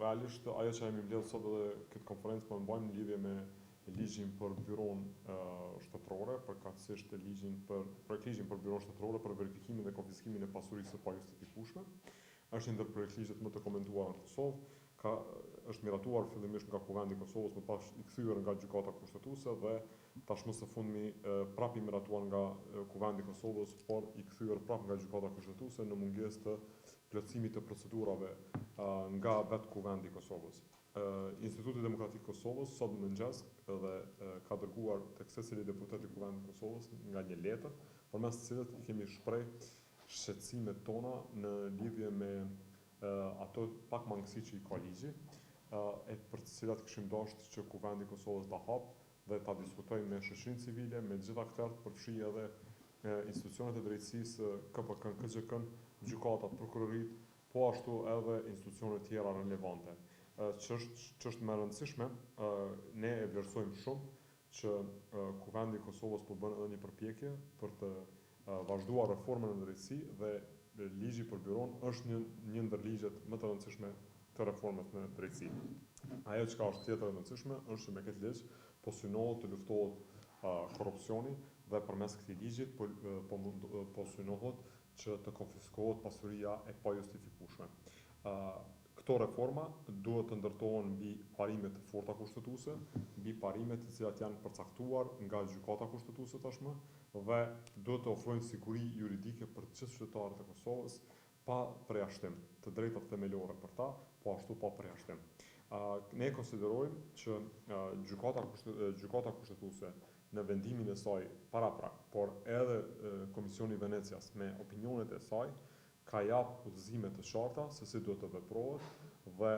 Realisht ajo që jemi mbledhur sot edhe këtë konferencë po e mbajmë në lidhje me ligjin për byronë shtetërore, përkatësisht ligjin për projektligjin për byronë shtetërore për verifikimin dhe konfiskimin e pasurisë së pajustifikueshme. Është një ndër projektligjet më të komentuara në Kosovë, ka është miratuar fillimisht nga Kuvendi i Kosovës, më pas i kthyer nga Gjykata Kushtetuese dhe tashmë së fundmi prapë i miratuar nga Kuvendi i Kosovës, por i kthyer prapë nga Gjykata Kushtetuese në mungesë të plotësimit të procedurave nga vetë Kuvendi i Kosovës. Instituti Demokratik i Kosovës sot në mëngjes edhe ka dërguar tek secili deputet i Kuvendit të Kosovës nga një letër, përmes të cilët i kemi shpreh shqetësimet tona në lidhje me ato pak mangësi që i ka ligji, e për të cilat kishim dashtë që Kuvendi i Kosovës ta hapë dhe ta diskutojë me shoqërinë civile, me të gjithë akterët, përfshi edhe institucionet e drejtësisë, KPK-në, KGjK-në, gjykatat, prokuroritë, po ashtu edhe institucionet tjera relevante. Ç'është ç'është më e rëndësishme, ne e vlerësojmë shumë që Kuvendi i Kosovës po bën edhe një përpjekje për të vazhduar reformën në drejtësi dhe ligji për byronë është një një ndër ligjet më të rëndësishme të reformës në drejtësi. Ajo çka është tjetër e rëndësishme është që me këtë ligj po synohet të luftohet korrupsioni dhe përmes këtij ligjit po po po synohet që të konfiskohet pasuria e pajustifikueshme. Këto reforma duhet të ndërtohen mbi parime të forta kushtetuese, mbi parime të cilat janë përcaktuar nga Gjykata Kushtetuese tashmë dhe duhet të ofrojnë siguri juridike për të gjithë qytetarët e Kosovës pa përjashtim, të drejtat themelore për ta, po ashtu pa përjashtim. Ne konsiderojmë që Gjykata Gjykata Kushtetuese në vendimin e saj paraprak, por edhe Komisioni i Venecias me opinionet e saj ka jap udhëzime të qarta se si duhet të veprohet dhe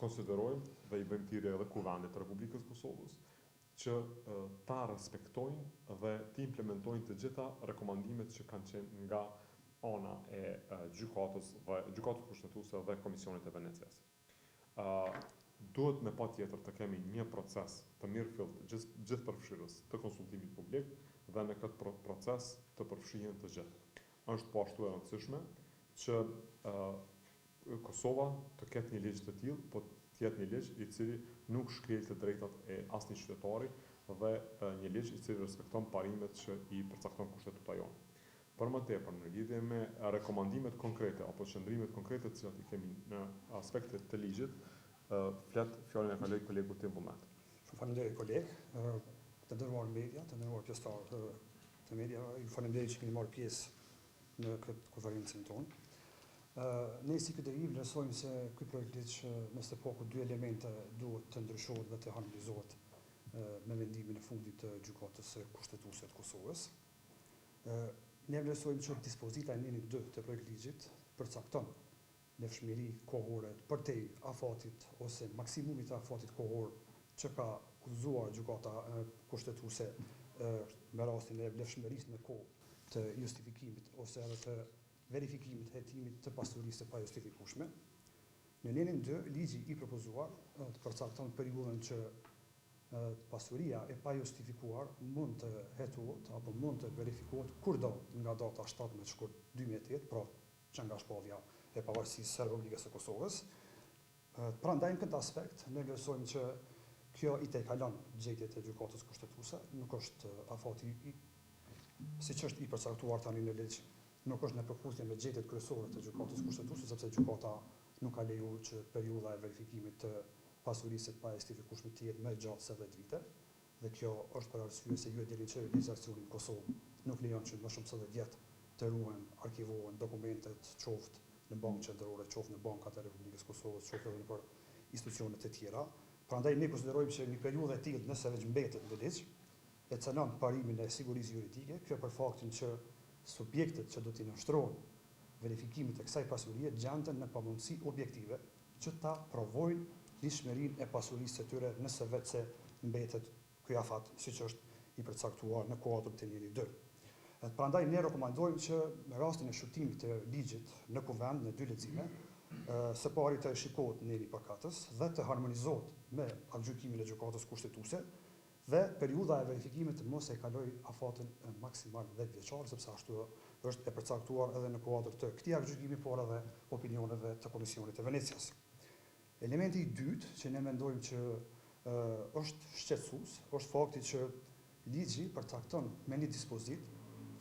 konsiderojmë dhe i bëjmë thirrje edhe Kuvendit të Republikës së Kosovës që ta respektojnë dhe t'i implementojnë të gjitha rekomandimet që kanë qenë nga ana e Gjykatës dhe Gjykatës Kushtetuese dhe Komisionit të Venecias. Duhet me patjetër të kemi një proces të mirëfilltë gjithëpërfshirës të konsultimit publik dhe në këtë proces të përfshihen të gjithë. Është po ashtu e rëndësishme që Kosova të ketë një ligj të tillë, po të jetë një ligj i cili nuk shkel të drejtat e asnjë qytetari dhe një ligj i cili respekton parimet që i përcakton Kushtetuta jonë. Për më tepër, në lidhje me rekomandimet konkrete apo qëndrimet konkrete të cilat i kemi në aspekte të ligjit, flet fjalën e kaloj kolegut tim Vullnet. Shumë faleminderit koleg, të nderuar media, të nderuar pjesëtarë të mediave, ju faleminderit që keni marrë pjesë në këtë konferencën tonë. Ne si KDI vlerësojmë se ky projektligj me së paku dy elemente duhet të ndryshohet dhe të harmonizohet me vendimin e fundit të Gjykatës Kushtetuese të Kosovës. Ne vlerësojmë që dispozita e nenit 2 të projektligjit përcakton vlefshmëri kohore përtej afatit ose maksimumit të afatit kohor që ka udhëzuar Gjykata Kushtetuese me rastin e vlefshmërisë në kohë të justifikimit ose edhe të verifikimit, hetimit të pasurisë së pajustifikueshme. Në nenin 2, ligji i propozuar të përcakton periudhën që pasuria e pajustifikuar mund të hetohet apo mund të verifikohet kurdo nga data 17 shkurt 2008, pra që nga shpallja e pavarësisë së Republikës së Kosovës. Prandaj në këtë aspekt ne vlerësojmë që kjo i tejkalon gjetjet e Gjykatës Kushtetuese, nuk është afati i siç është i përcaktuar tani në ligj, nuk është në përputhje me gjetjet kryesore të Gjykatës Kushtetuese, sepse gjykata nuk ka lejuar që periudha e verifikimit të pasurisë së pajustifikueshme të jetë më e gjatë se 10 vite. Dhe kjo është për arsye se ju e dini që legjislacioni në Kosovë nuk lejon që më shumë se 10 vjet të ruhen, arkivohen dokumentet qoftë në Bankë Qendrore, qoftë në bankat e Republikës së Kosovës, qoftë edhe nëpër institucione të tjera. Prandaj ne konsiderojmë që një periudhë e tillë, nëse veç mbetet në ligj, e cenon parimin e sigurisë juridike, kjo për faktin që subjektet që do t'i nënshtrohen verifikimit të kësaj pasurie gjenden në pamundësi objektive që ta provojnë ligjshmërinë e pasurisë së tyre nëse veçse mbetet ky afat siç është i përcaktuar në kuadër të nenit 2. Prandaj ne rekomandojmë që në rastin e shqyrtimit të ligjit në Kuvend në dy lexime, së pari të shikohet neni përkatës dhe të harmonizohet me aktgjykimin e Gjykatës Kushtetuese dhe periudha e verifikimit të mos e kalojë afatin maksimal 10 vjeçar, sepse ashtu është e përcaktuar edhe në kuadër të këtij aktgjykimi, por edhe opinioneve të Komisionit të Venecias. Elementi i dytë që ne mendojmë që është shqetësues, është fakti që ligji përcakton me një dispozitë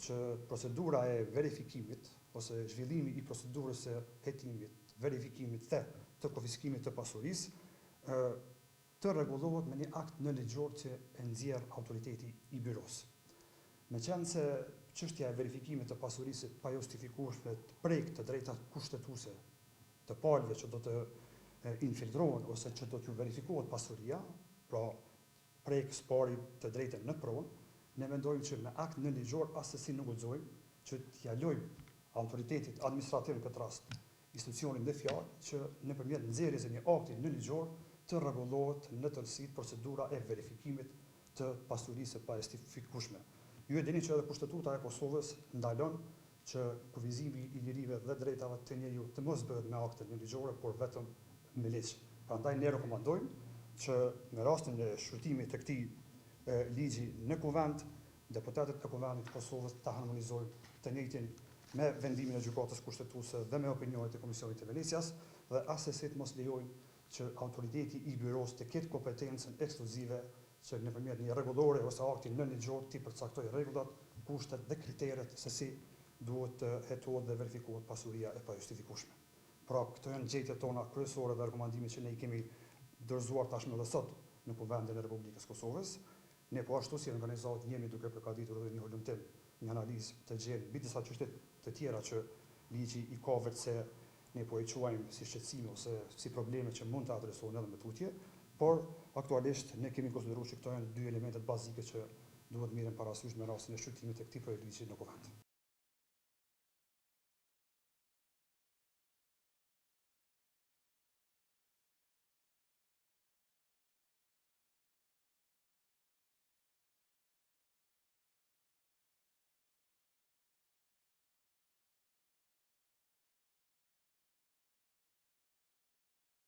që procedura e verifikimit ose zhvillimi i procedurës së hetimit, verifikimit dhe të konfiskimit të pasurisë të rregullohet me një akt nënligjor që e nxjerr autoriteti i byrosë. Meqenëse çështja e verifikimit të pasurisë së pajustifikueshme prek të drejtat kushtetuese të palëve që do të infiltrohen ose që do t'ju verifikohet pasuria, pra prek së pari të drejtën në pronë, ne mendojmë që me akt nënligjor assesi nuk guxojmë që t'ia lojmë autoritetit administrativ në këtë rast, institucionit në fjalë që nëpërmjet nxjerrjes së një akti nënligjor të rregullohet në tërësi procedura e verifikimit të pasurisë së pajustifikueshme. Ju e dini që edhe Kushtetuta e Kosovës ndalon që kufizimi i lirive dhe drejtave të njeriut të mos bëhet me akte nënligjore, por vetëm me ligj. Prandaj ne rekomandojmë që me rastin e shqyrtimit të këtij ligji në Kuvend, deputetët e Kuvendit të Kosovës ta harmonizojnë të njëjtin me vendimin e Gjykatës Kushtetuese dhe me opinionet e Komisionit të Venecias dhe assesi të mos lejojnë që autoriteti i Byrosë të ketë kompetencën ekskluzive që nëpërmjet një rregullore ose akti nënligjor t'i përcaktojë rregullat, kushtet dhe kriteret se si duhet të hetohet dhe verifikohet pasuria e pajustifikueshme. Pra, këto janë gjetjet tona kryesore dhe rekomandimet që ne i kemi dorëzuar tashmë edhe sot në Kuvendin e Republikës së Kosovës. Ne po ashtu si organizatë jemi duke përgatitur edhe një hulumtim, një analizë të gjerë mbi disa çështje të tjera që ligji i ka veçse ne po i quajmë si shqetësime ose si probleme që mund të adresohen edhe më tutje, por aktualisht ne kemi konsideruar që këto janë dy elementet bazike që duhet merren parasysh me rastin e shqyrtimit të këtij projektligji në Kuvend.